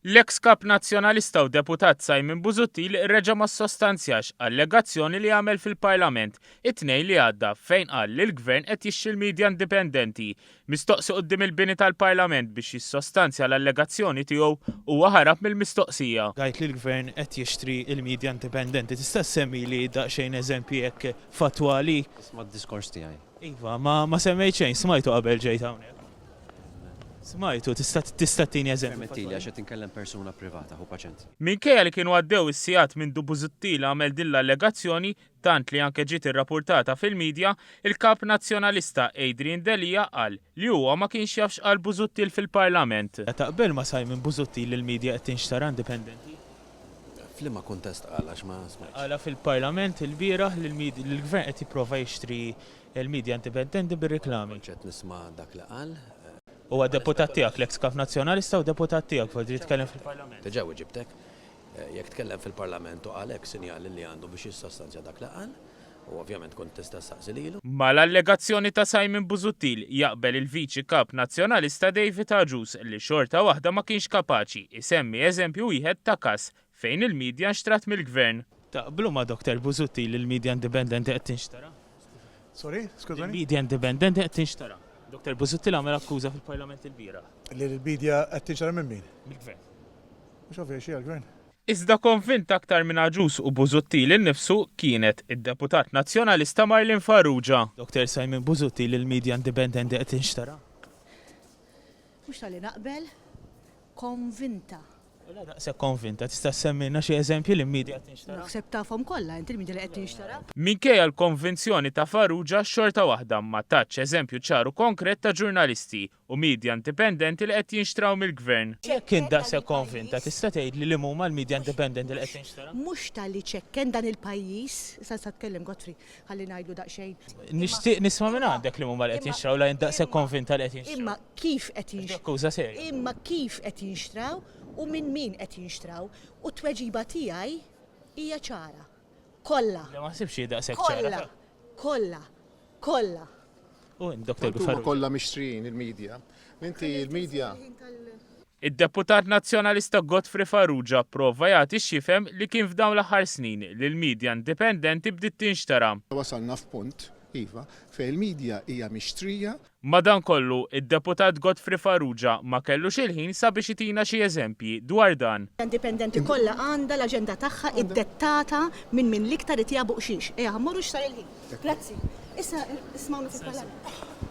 L-eks Kap Nazzjonalista u Deputat Simon Busuttil reġa' ma ssostanzjax allegazzjoni li għamel fil-Parlament it-Tnejn li għadda fejn qal li l-Gvern qed jixtri l-media indipendenti. Mistoqsi quddiem il-bini tal-Parlament biex jissostanzja l-allegazzjoni tiegħu, huwa ħarab mill-mistoqsija. Għidt li l-Gvern qed jixtri l-media indipendenti. Tista' ssemmili daqsxejn eżempji hekk fattwali? Isma' d-diskors tiegħi. Iva, ma ma semmejt xejn, smajtu qabel ġejt hawnhekk. Smajtu, tista' tista' ttini eżempju Permettili għax qed inkellem persuna privata, ħu paċenzja. Minkejja li kienu għaddew is-sigħat mindu Busuttil għamel din l-allegazzjoni, tant li anke ġiet irrapurtata fil-media, il-Kap Nazzjonalista Adrian Delia qal li huwa ma kienx jaf x'qal Busuttil fil-Parlament. Taqbel ma' Simon Busuttil li l-media qed tinxtara indipendenti? F'liema kuntest qalha għax ma smajtx? Qalha fil-Parlament ilbieraħ li l-Gvern qed jipprova jixtri l-media indipendenti bir-riklami. Ma kontx qed nisma' dak li qal. Huwa deputat tiegħek, l-eks Kap Nazzjonalista u deputat tiegħek, vuol dire tkellem fil-Parlament. Diġà weġibtek. Jekk tkellem fil-Parlament u qal hekk sinjal li għandu biex jissostanzja dak li qal. U ovvjament kont tista' ssaqsi lilu. Mal-allegazzjoni ta' Simon Busuttil jaqbel il-Viċi Kap Nazzjonalista David Agius li xorta waħda ma kienx kapaċi jsemmi eżempju wieħed ta' każ fejn il-media nxtrat mill-Gvern. Taqblu ma' Doctor Busuttil li l-media indipendenti qed tinxtara? Sorry, skużani? Li l-media indipendenti qed tinxtara. Doctor Busuttil għamel akkuża fil-Parlament ilbieraħ. Li l-media qed tinxtara minn min? Mill-Gvern. Mhux ovvja xi għall-Gvern. Iżda konvinta aktar minn Agius u Busuttil innifsu kienet id-Deputat Nazzjonalista Marlene Farrugia. Doctor Simon Busuttil il-media indipendenti qed tinxtara? Mhux talli naqbel, konvinta. U la daqshekk konvinta, tista' ssemmilna xi eżempji li l-media qed tinxtara? Naħseb tafhom kollha inti l-media li qed tinxtara. Minkejja l-konvinzjoni ta' Farrugia xorta waħda ma tatx eżempju ċar u konkret ta' ġurnalisti u media indipendenti li qed jinxtraw mill-Gvern. Jekk int daqshekk konvinta, tista' tgħidli liema huma l-media indipendenti li qed tinxtara? Mhux talli ċekken dan il-pajjiż, issa nista' tkellem Godfrey, ħalli ngħidlu daqsxejn. Nixtieq nisma' minn għandek liema huma li qed jinxtraw la int daqshekk konvinta li qed jinxtraw. Imma kif qed jinxtraw. Għax akkuża serja. Imma kif qed jinxtraw u minn min qed jinxtraw. U t-tweġiba tiegħi hija ċara. Kollha. Le ma naħsibx li hi daqshekk ċara. Kollha. Kollha. Kollha. U int, Dr. Tant huma Farrugia. kollha mixtrijin il-media. Inti il-media. Id-Deputat Nazzjonalista Godfrey Farrugia pprova jagħti x'jifhem li kien f'dawn l-aħħar snin li l-media indipendenti bdiet tinxtara. Wasalna f'punt, iva, fejn il-media hija mixtrija. Madankollu, id-Deputat Godfrey Farrugia ma kellux il-ħin sabiex itina xi eżempji dwar dan. Indipendenti kollha għandha l-aġenda tagħha iddettata minn min l-iktar itiha buqxiex. Ejja ħa mmorru x'sar il-ħin. Grazzi. Issa ismgħuna fil-Parlament.